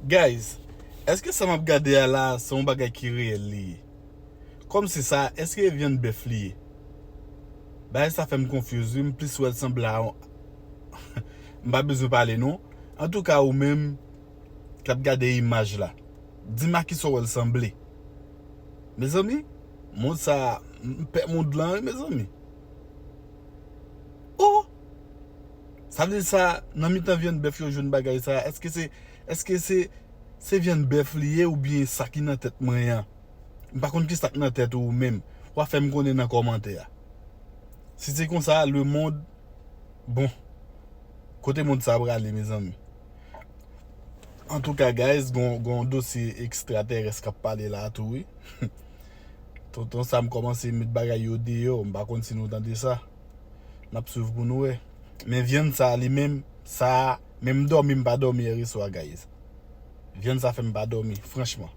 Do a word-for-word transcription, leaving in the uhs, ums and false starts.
Guys, èske sa m ap gade a la se yon bagay ki reyèl li ye? Kòm se sa, èske e vyann bèf li ye? Bagay sa fè m confuse wi, m plis wè l sanble a yon m pa bezwen pale non. Antouka ou menm k ap gade imaj la, di m a kisa w wè l sanble. Mezanmi, mond sa, m pè mond lan wi mezanmi. Oh! Sa vle di sa, nan mitan vyann bèf yo jwenn bagay sa, èske se, èske se, se vyann bèf li ye oubyen sa ki nan tèt mwen an? M pa konn kisa k nan tèt ou menm. W a fè m konnen nan kòmantè a. Si se konsa, lemonn, bon, kote mond sa prale mezanmi? Antouka guys, gon, gon dosye ekstratèrès k ap pale la tou wi. Tonton Sam kòmanse met bagay yo deyò, m pa konn si nou tande sa. N ap swiv pou nou wè. Men vyann sa li menm, sa, menm dòmi m pa dòmi yèreswa guys. Vyann sa fè m pa dòmi, franchman.